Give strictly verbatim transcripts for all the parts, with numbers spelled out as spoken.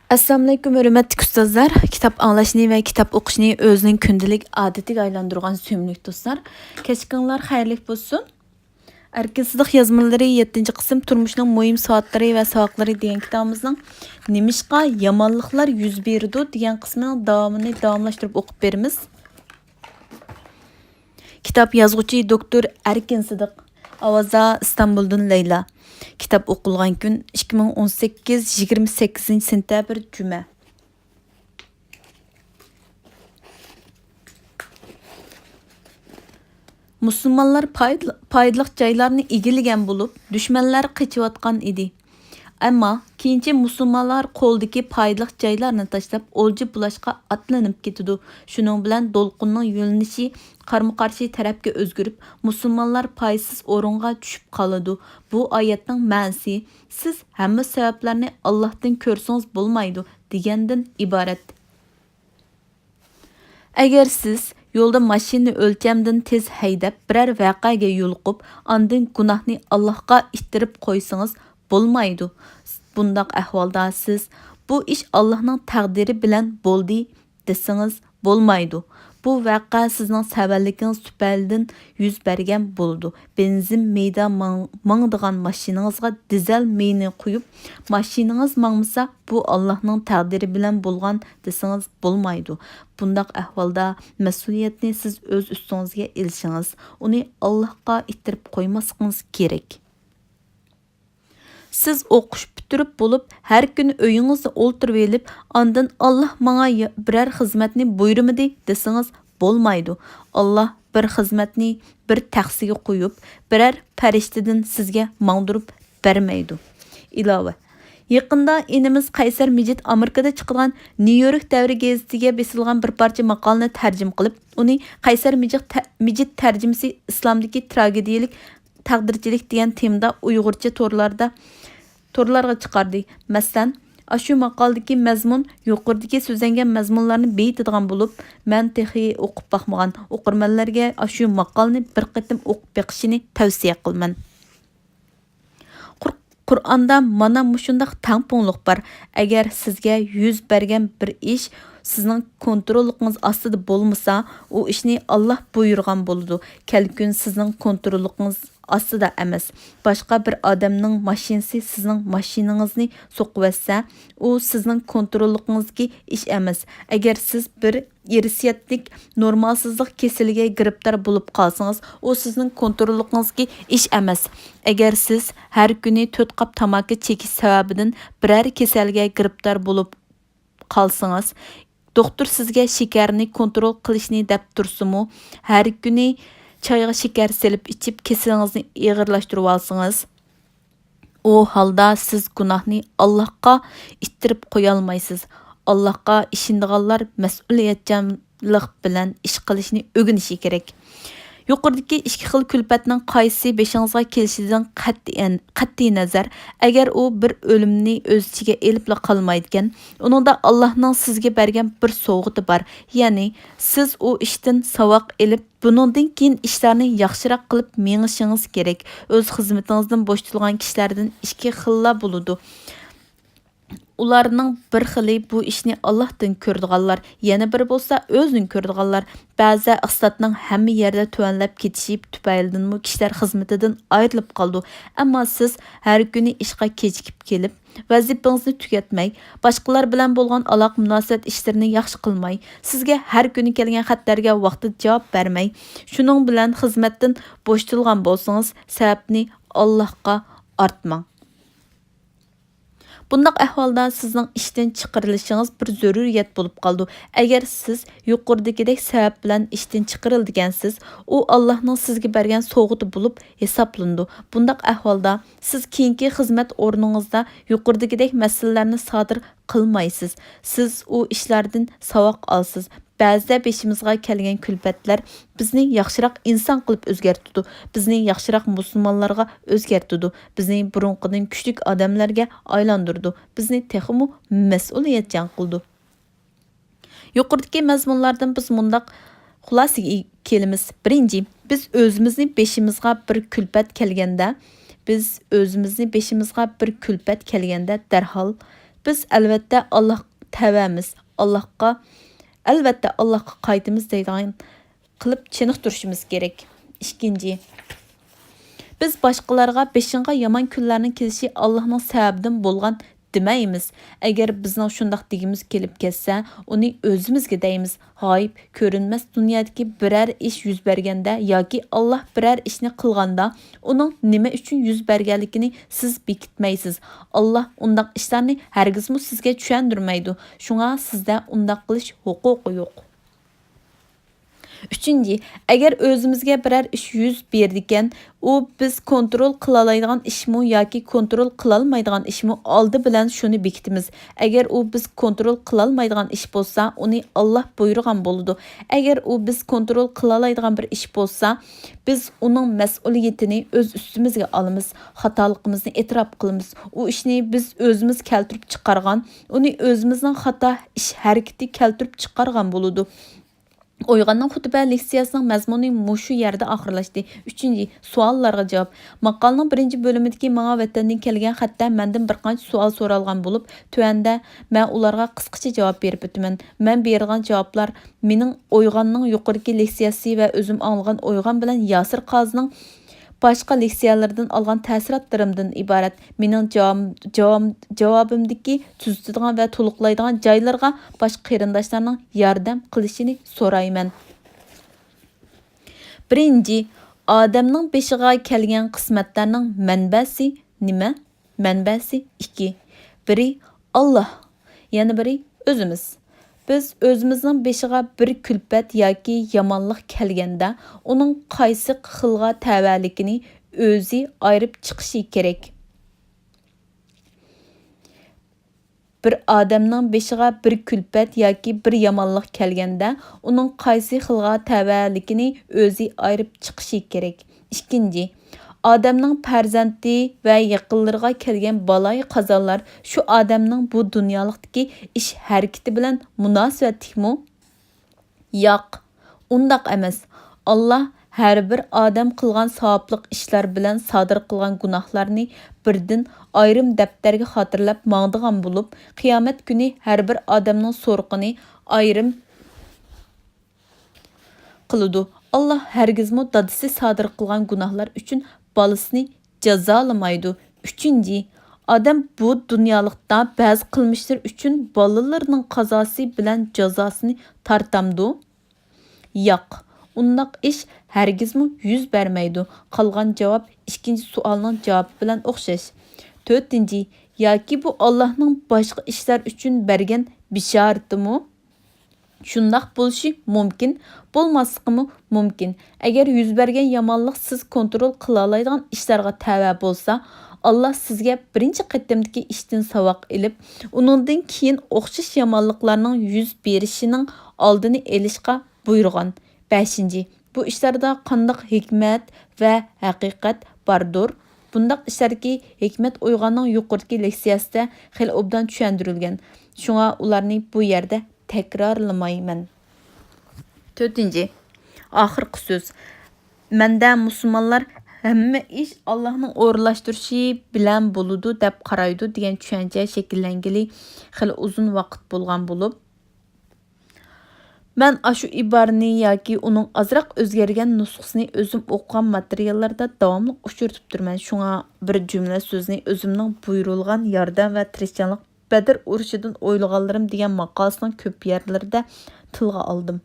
ئەسسالامۇئەلەيكۇم، ھۆرمەتلىك ئۇستازلار! كىتاب ئاڭلاشنى ۋە كىتاب ئوقۇشنى ئۆزىنىڭ كۈندىلىك ئادىتىگە ئايلاندۇرغان سۆيۈملۈك دوستلار، كەچكۈڭلار خەيرلىك بولسۇن! ئەركىن سىدىق يازمىلىرى، يەتتىنچى قىسىم، تۇرمۇشنىڭ مۇھىم سائەتلىرى ۋە ساۋاقلىرى دېگەن كىتابىمىزنىڭ نېمىشقا يامانلىقلار يۈز بېرىدۇ دېگەن قىسمىنىڭ داۋامىنى داۋاملاشتۇرۇپ ئوقۇپ بېرىمىز. كىتاب يازغۇچى دوكتور ئەركىن سىدىق. ئاۋازدا ئىستانبۇلدىن لەيلا. كىتاب ئوقۇلغان كۈن ئىككى مىڭ ئون سەككىز، يىگىرمە سەككىزىنچى سېنتەبىر، جۈمە. مۇسۇلمانلار پايدىل-، پايدىلىق جايلارنى ئىگىلىگەن بولۇپ، دۈشمەنلەر قېچىۋاتقان ئىدى. ئەمما كېيىنچە مۇسۇلمانلار قولدىكى پايدىلىق جايلارنى تاشلاپ، ئولجا بۇلاشقا ئاتلىنىپ كېتىدۇ. شۇنىڭ بىلەن دولقۇننىڭ يۆنىلىشى قارمۇ-قارشى تەرەپكە ئۆزگىرىپ، مۇسۇلمانلار پايسىز ئورۇنغا چۈشۈپ قالىدۇ. بۇ ئايەتنىڭ مەنىسى، «سىز ھەممە سەۋەبلەرنى ئاللاھتىن كۆرسىڭىز بولمايدۇ» دېگەندىن ئىبارەت. ئەگەر سىز يولدا ماشىنىنى ئۆلچەمدىن تېز ھەيدەپ، بىرەر ۋەقەگە يولۇقۇپ، ئاندىن گۇناھنى ئاللاھقا ئىتتىرىپ قويسىڭىز بولمايدۇ. بۇنداق ئەھۋالدا سىز، «بۇ ئىش ئاللاھنىڭ تەقدىرى بىلەن بولدى» دېسىڭىز بولمايدۇ. بۇ ۋەقە سىزنىڭ سەۋەنلىكىڭىز تۈپەيلىدىن يۈز بەرگەن بولىدۇ. بېنزىن مېيىدا ماڭ-، ماڭىدىغان ماشىنىڭىزغا دىزەل مېيىنى قۇيۇپ، ماشىنىڭىز ماڭمىسا، بۇ ئاللاھنىڭ تەقدىرى بىلەن بولغان دېسىڭىز بولمايدۇ. بۇنداق ئەھۋالدا مەسئۇلىيەتنى سىز ئۆز ئۈستىڭىزگە ئېلىشىڭىز، ئۇنى ئاللاھقا ئىتتىرىپ قويماسلىقىڭىز كېرەك. سىز ئوقۇش پۈتتۈرۈپ بولۇپ، ھەر كۈنى ئۆيىڭىزدە ئولتۇرۇۋېلىپ، ئاندىن «ئاللاھ ماڭا يا-، بىرەر خىزمەتنى بۇيرۇمىدى» دېسىڭىز بولمايدۇ. ئاللاھ بىر خىزمەتنى بىر تەخسىگە قويۇپ، بىرەر پەرىشتىدىن سىزگە ماڭدۇرۇپ بەرمەيدۇ. ئىلاۋە. يېقىندا ئىنىمىز قەيسەر مىجىت ئامېرىكىدا چىقىدىغان نيۇ يورك دەۋرى گېزىتىگە بېسىلغان بىر پارچە ماقالىنى تەرجىمە قىلىپ، ئۇنى «قەيسەر مىجىت تە-، مىجىت تەرجىمىسى ئىسلامدىكى تراگېدىيەلىك تەقدىرچىلىك» دېگەن تېمىدا ئۇيغۇرچە تورلاردا، تورلارغا چىقاردى. مەسىلەن، ئاشۇ ماقالىدىكى مەزمۇن يۇقىرىدىكى سۆزلەنگەن مەزمۇنلارنى بېيىتىدىغان بولۇپ، مەن تېخى ئوقۇپ باقمىغان ئوقۇرمەنلەرگە ئاشۇ ماقالىنى بىر قېتىم ئوقۇپ بېقىشىنى تەۋسىيە قىلىمەن. قۇر-، قۇرئاندا مانا مۇشۇنداق تەڭپۇڭلۇق بار. ئەگەر سىزگە يۈز بەرگەن بىر ئىش سىزنىڭ كونتروللۇقىڭىز ئاستىدا بولمىسا، ئۇ ئىشنى ئاللاھ بۇيرۇغان بولىدۇ. كەلكۈن سىزنىڭ كونتروللۇقىڭىز ئاستىدا ئەمەس. باشقا بىر ئادەمنىڭ ماشىنىسى سىزنىڭ ماشىنىڭىزنى سوقۇۋەتسە، ئۇ سىزنىڭ كونتروللۇقىڭىزدىكى ئىش ئەمەس. ئەگەر سىز بىر ئىرسىيەتلىك نورمالسىزلىق كېسىلىگە گىرىپتار بولۇپ قالسىڭىز، ئۇ سىزنىڭ كونتروللۇقىڭىزدىكى ئىش ئەمەس. ئەگەر سىز ھەر كۈنى تۆت قاپ تاماكا چېكىش سەۋەبىدىن بىرەر كېسەلگە گىرىپتار بولۇپ قالسىڭىز، دوختۇر سىزگە شېكەرنى كونترول قىلىشنى دەپ تۇرسىمۇ، ھەر كۈنى چايغا شېكەر سېلىپ ئىچىپ، كېسىلىڭىزنى ئېغىرلاشتۇرۇۋالسىڭىز، ئۇ ھالدا سىز گۇناھنى ئاللاھقا ئىتتىرىپ قويالمايسىز. ئاللاھقا ئىشىنىدىغانلار مەسئۇلىيەتچانلىق بىلەن ئىش قىلىشنى ئۆگىنىشى كېرەك. يۇقىرىدىكى ئىككى خىل كۈلپەتنىڭ قايسىسى بېشىڭىزغا كېلىشىدىن قەتئىيەن، قەتئىينەزەر، ئەگەر ئۇ بىر ئۆلۈمنى ئۆز ئىچىگە ئېلىپلا قالمايدىكەن، ئۇنىڭدا ئاللاھنىڭ سىزگە بەرگەن بىر سوۋغىتى بار، يەنى سىز ئۇ ئىشتىن ساۋاق ئېلىپ، بۇنىڭدىن كېيىن ئىشلارنى ياخشىراق قىلىپ مېڭىشىڭىز كېرەك. ئۆز خىزمىتىڭىزدىن بوشىتىلغان كىشىلەردىن ئىككى خىللا بولىدۇ. ئۇلارنىڭ بىر خىلى بۇ ئىشنى ئاللاھتىن كۆرىدىغانلار، يەنە بىرى بولسا ئۆزىدىن كۆرىدىغانلار. بەزىدە ئىقتىسادنىڭ ھەممە يەردە تۆۋەنلەپ كېتىشى تۈپەيلىدىنمۇ كىشىلەر خىزمىتىدىن ئايرىلىپ قالىدۇ. ئەمما سىز ھەر كۈنى ئىشقا كېچىكىپ كېلىپ، ۋەزىپىڭىزنى تۈگەتمەي، باشقىلار بىلەن بولغان ئالاقە-مۇناسىۋەت ئىشلىرىنى ياخشى قىلماي، سىزگە ھەر كۈنى كەلگەن خەتلەرگە ۋاقتىدا جاۋاب بەرمەي، شۇنىڭ بىلەن خىزمەتتىن بوشىتىلغان بولسىڭىز، سەۋەبنى ئاللاھقا ئارتماڭ. بۇنداق ئەھۋالدا سىزنىڭ ئىشتىن چىقىرىلىشىڭىز بىر زۆرۈرىيەت بولۇپ قالىدۇ. ئەگەر سىز يۇقىرىدىكىدەك سەۋەب بىلەن ئىشتىن چىقىرىلىدىكەنسىز، ئۇ ئاللاھنىڭ سىزگە بەرگەن سوۋغىتى بولۇپ ھېسابلىنىدۇ. بۇنداق ئەھۋالدا سىز كېيىنكى خىزمەت ئورنىڭىزدا يۇقىرىدىكىدەك مەسىلىلەرنى سادىر قىلمايسىز. سىز ئۇ ئىشلاردىن ساۋاق ئالىسىز. بەزىدە بېشىمىزغا كەلگەن كۈلپەتلەر بىزنى ياخشىراق ئىنسان قىلىپ ئۆزگەرتىدۇ، بىزنى ياخشىراق مۇسۇلمانلارغا ئۆزگەرتىدۇ، بىزنى بۇرۇنقىدىن كۈچلۈك ئادەملەرگە ئايلاندۇرىدۇ، بىزنى تېخىمۇ مەسئۇلىيەتچان قىلىدۇ. يۇقىرىدىكى مەزمۇنلاردىن بىز مۇنداق خۇلاسىگە كېلىمىز. بىرىنچى، بىز ئۆزىمىزنى بېشىمىزغا بىر كۈلپەت كەلگەندە، بىز ئۆزىمىزنى بېشىمىزغا بىر كۈلپەت كەلگەندە دەرھال بىز ئەلۋەتتە ئاللاھقا تەۋەمىز، ئاللاھقا، ئەلۋەتتە ئاللاھقا قايتىمىز دەيدىغان قىلىپ چېنىقتۇرۇشىمىز كېرەك. ئىككىنچى، بىز باشقىلارغا بېشىڭغا يامان كۈنلەرنىڭ كېلىشى ئاللاھنىڭ سەۋەبىدىن بولغان دېمەيمىز. ئەگەر بىزنىڭ شۇنداق دېگۈمىز كېلىپ كەتسە، ئۇنى ئۆزىمىزگە دەيمىز. غايىب، كۆرۈنمەس دۇنيادىكى بىرەر ئىش يۈز بەرگەندە ياكى ئاللاھ بىرەر ئىشنى قىلغاندا، ئۇنىڭ نېمە ئۈچۈن يۈز بەرگەنلىكىنى سىز بېكىتمەيسىز. ئاللاھ ئۇنداق ئىشلارنى ھەرگىزمۇ سىزگە چۈشەندۈرمەيدۇ، شۇڭا سىزدە ئۇنداق قىلىش ھوقۇقى يوق. ئۈچىنچى، ئەگەر ئۆزىمىزگە بىرەر ئىش يۈز بېرىدىكەن، ئۇ بىز كونترول قىلالايدىغان ئىشمۇ ياكى كونترول قىلالمايدىغان ئىشمۇ، ئالدى بىلەن شۇنى بېكىتىمىز. ئەگەر ئۇ بىز كونترول قىلالمايدىغان ئىش بولسا، ئۇنى ئاللاھ بۇيرۇغان بولىدۇ. ئەگەر ئۇ بىز كونترول قىلالايدىغان بىر ئىش بولسا، بىز ئۇنىڭ مەسئۇلىيىتىنى ئۆز ئۈستىمىزگە ئالىمىز، خاتالىقىمىزنى ئېتىراپ قىلىمىز. ئۇ ئىشنى بىز ئۆزىمىز كەلتۈرۈپ چىقارغان، ئۇنى ئۆزىمىزنىڭ خاتا ئىش ھەرىكىتى كەلتۈرۈپ چىقارغان بولىدۇ. ئويغاننىڭ خۇتبە لېكسىيەسىنىڭ مەزمۇنى مۇشۇ يەردە ئاخىرلاشتى. ئۈچىنچى، سوئاللارغا جاۋاب. ماقالىنىڭ بىرىنچى بۆلۈمىدىكى ماڭا ۋەتەندىن كەلگەن خەتتە مەندىن بىر قانچە سوئال سورالغان بولۇپ، تۆۋەندە مەن ئۇلارغا قىسقىچە جاۋاب بېرىپ ئۆتىمەن. مەن بېرىدىغان جاۋابلار مېنىڭ ئويغاننىڭ يۇقىرىقى لېكسىيەسى ۋە ئۆزۈم ئاڭلىغان ئويغان بىلەن ياسىر قازىنىڭ باشقا لېكسىيەلىرىدىن ئالغان تەسىراتلىرىمدىن ئىبارەت. مېنىڭ جاۋاب-، جاۋاب-، جاۋابىمدىكى تۈزىتىدىغان ۋە تولۇقلايدىغان جايلىرىغا باشقا قېرىنداشلارنىڭ ياردەم قىلىشىنى سورايمەن. بىرىنچى، ئادەمنىڭ بېشىغا كەلگەن قىسمەتلەرنىڭ مەنبەسى نېمە؟ مەنبەسى ئىككى. بىرى ئاللاھ، يەنە بىرى ئۆزىمىز. بىز ئۆزىمىزنىڭ بېشىغا بىر كۈلپەت ياكى يامانلىق كەلگەندە، ئۇنىڭ قايسى خىلغا تەۋەلىكىنى ئۆزى ئايرىپ چىقىشى كېرەك. بىر ئادەمنىڭ بېشىغا بىر كۈلپەت ياكى بىر يامانلىق كەلگەندە، ئۇنىڭ قايسى خىلغا تەۋەلىكىنى ئۆزى ئايرىپ چىقىشى كېرەك. ئىككىنچى، ئادەمنىڭ پەرزەنتى ۋە يېقىنلىرىغا كەلگەن بالايىقازالار شۇ ئادەمنىڭ بۇ دۇنيالىقتىكى ئىش ھەرىكىتى بىلەن مۇناسىۋەتلىكمۇ؟ ياق، ئۇنداق ئەمەس. ئاللاھ ھەر بىر ئادەم قىلغان ساۋابلىق ئىشلار بىلەن سادىر قىلغان گۇناھلارنى بىردىن ئايرىم دەپتەرگە خاتىرىلەپ ماڭىدىغان بولۇپ، قىيامەت كۈنى ھەر بىر ئادەمنىڭ سورىقىنى ئايرىم قىلىدۇ. ئاللاھ ھەرگىزمۇ دادىسى سادىر قىلغان گۇناھلار ئۈچۈن بالىسىنى جازالىمايدۇ. ئۈچىنچى، ئادەم بۇ دۇنيالىقتا بەزى قىلمىشلىرى ئۈچۈن بالىلىرىنىڭ قازاسى بىلەن جازاسىنى تارتامدۇ؟ ياق، ئۇنداق ئىش ھەرگىزمۇ يۈز بەرمەيدۇ. قالغان جاۋاب ئىككىنچى سوئالنىڭ جاۋابى بىلەن ئوخشاش. تۆتىنچى، ياكى بۇ ئاللاھنىڭ باشقا ئىشلار ئۈچۈن بەرگەن بېشارىتىمۇ؟ شۇنداق بولۇشى مۇمكىن، بولماسلىقىمۇ مۇمكىن. ئەگەر يۈز بەرگەن يامانلىق سىز كونترول قىلالايدىغان ئىشلارغا تەۋە بولسا، ئاللاھ سىزگە بىرىنچى قېتىمدىكى ئىشتىن ساۋاق ئېلىپ، ئۇنىڭدىن كېيىن ئوخشاش يامانلىقلارنىڭ يۈز بېرىشىنىڭ ئالدىنى ئېلىشقا بۇيرۇغان. بەشىنچى، بۇ ئىشلاردا قانداق ھېكمەت ۋە ھەقىقەت باردۇر؟ بۇنداق ئىشلاردىكى ھېكمەت ئويغاننىڭ يۇقىرىدىكى لېكسىيەسىدە خېلى ئوبدان چۈشەندۈرۈلگەن. شۇڭا ئۇلارنى بۇ يەردە تەكرارلىمايمەن. تۆتىنچى، ئاخىرقى سۆز. مەندە مۇسۇلمانلار ھەممە ئىش ئاللاھنىڭ ئورۇنلاشتۇرۇشى بىلەن بولىدۇ دەپ قارايدۇ دېگەن چۈشەنچە شەكىللەنگىلى خېلى ئۇزۇن ۋاقىت بولغان بولۇپ، مەن ئاشۇ ئىبارىنى ياكى ئۇنىڭ ئازراق ئۆزگەرگەن نۇسخىسىنى ئۆزۈم ئوقۇغان ماتېرىياللاردا داۋاملىق ئۇچرىتىپ تۇرىمەن. شۇڭا بىر جۈملە سۆزنى ئۆزۈمنىڭ بۇيرۇلغان ياردەم ۋە تىرىشچانلىق بەدىر ئۇرۇشىدىن ئويلىغانلىرىم دېگەن ماقالىسىنىڭ كۆپ يەرلىرىدە تىلغا ئالدىم.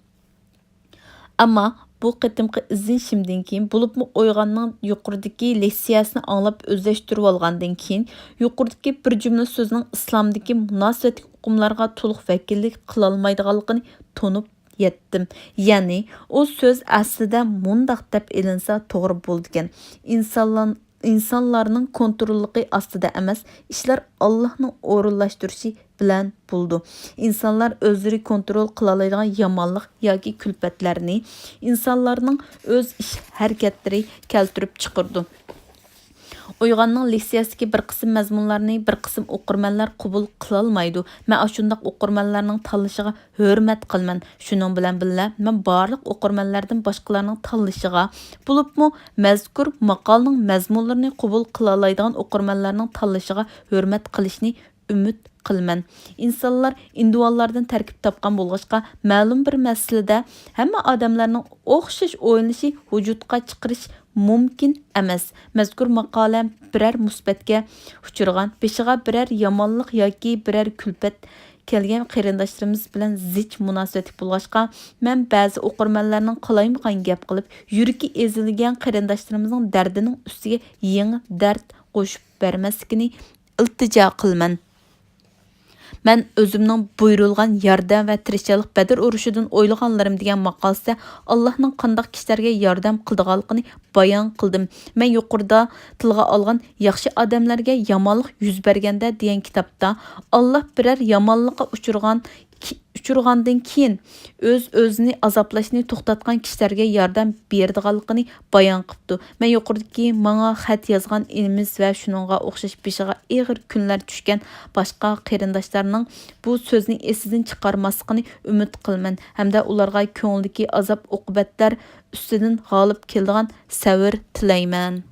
ئەمما بۇ قېتىمقى ئىزدىنىشىمدىن كېيىن، بولۇپمۇ ئويغاننىڭ يۇقىرىدىكى لېكسىيەسىنى ئاڭلاپ ئۆزلەشتۈرۈۋالغاندىن كېيىن، يۇقىرىدىكى بىر جۈملە سۆزنىڭ ئىسلامدىكى مۇناسىۋەتلىك ئۇقۇملارغا تولۇق ۋەكىللىك قىلالمايدىغانلىقىنى تونۇپ يەتتىم. يەنى، ئۇ سۆز ئەسلىدە مۇنداق دەپ ئېلىنسا توغرا بولىدىكەن، ئىنسانلان-، ئىنسانلارنىڭ كونتروللۇقى ئاستىدا ئەمەس، ئىشلار ئاللاھنىڭ ئورۇنلاشتۇرۇشى بىلەن بولىدۇ. ئىنسانلار ئۆزلىرى كونترول قىلالايدىغان يامانلىق ياكى كۈلپەتلەرنى ئىنسانلارنىڭ ئۆز ئىش ھەرىكەتلىرى كەلتۈرۈپ چىقىرىدۇ. ئويغاننىڭ لېكسىيەسىدىكى بىر قىسىم مەزمۇنلارنى بىر قىسىم ئوقۇرمەنلەر قوبۇل قىلالمايدۇ. مەن ئاشۇنداق ئوقۇرمەنلەرنىڭ تاللىشىغا ھۆرمەت قىلىمەن. شۇنىڭ بىلەن بىللە، مەن بارلىق ئوقۇرمەنلەردىن باشقىلارنىڭ تاللىشىغا، بولۇپمۇ مەزكۇر ماقالىنىڭ مەزمۇنلىرىنى قوبۇل قىلالايدىغان ئوقۇرمەنلەرنىڭ تاللىشىغا ھۆرمەت قىلىشنى ئۈمىد قىلىمەن. ئىنسانلار ئىندىۋۇئاللاردىن تەركىب تاپقان بولغاچقا، مەلۇم بىر مەسىلىدە ھەممە ئادەملەرنىڭ ئوخشاش ئويلىشى ۋۇجۇدقا چىقىرىش مۇمكىن ئەمەس. مەزكۇر ماقالە بىرەر مۇسىبەتكە ئۇچرىغان، بېشىغا بىرەر يامانلىق ياكى بىرەر كۈلپەت كەلگەن قېرىنداشلىرىمىز بىلەن زىچ مۇناسىۋەتلىك بولغاچقا، مەن بەزى ئوقۇرمەنلەرنىڭ قالايمىقان گەپ قىلىپ، يۈرىكى ئېزىلگەن قېرىنداشلىرىمىزنىڭ دەردىنىڭ ئۈستىگە يېڭى دەرد قوشۇپ بەرمەسلىكىنى ئىلتىجا قىلىمەن. مەن ئۆزۈمنىڭ بۇيرۇلغان ياردەم ۋە تىرىشچانلىق بەدىر ئۇرۇشىدىن ئويلىغانلىرىم دېگەن ماقالىسىدە ئاللاھنىڭ قانداق كىشىلەرگە ياردەم قىلىدىغانلىقىنى بايان قىلدىم. مەن يۇقىرىدا تىلغا ئالغان ياخشى ئادەملەرگە يامانلىق يۈز بەرگەندە دېگەن كىتابتا، ئاللاھ بىرەر يامانلىققا ئۇچرىغان، كى-، ئۇچرىغاندىن كېيىن ئۆز-ئۆزىنى ئازابلاشنى توختاتقان كىشىلەرگە ياردەم بېرىدىغانلىقىنى بايان قىپتۇ. مەن يۇقىرىدىكى ماڭا خەت يازغان ئىنىمىز ۋە شۇنىڭغا ئوخشاش بېشىغا ئېغىر كۈنلەر چۈشكەن باشقا قېرىنداشلارنىڭ بۇ سۆزنى ئېسىدىن چىقارماسلىقىنى ئۈمىد قىلىمەن ھەمدە ئۇلارغا كۆڭلىدىكى ئازاب-ئوقۇبەتلەر ئۈستىدىن غالىب كېلىدىغان سەۋر تىلەيمەن.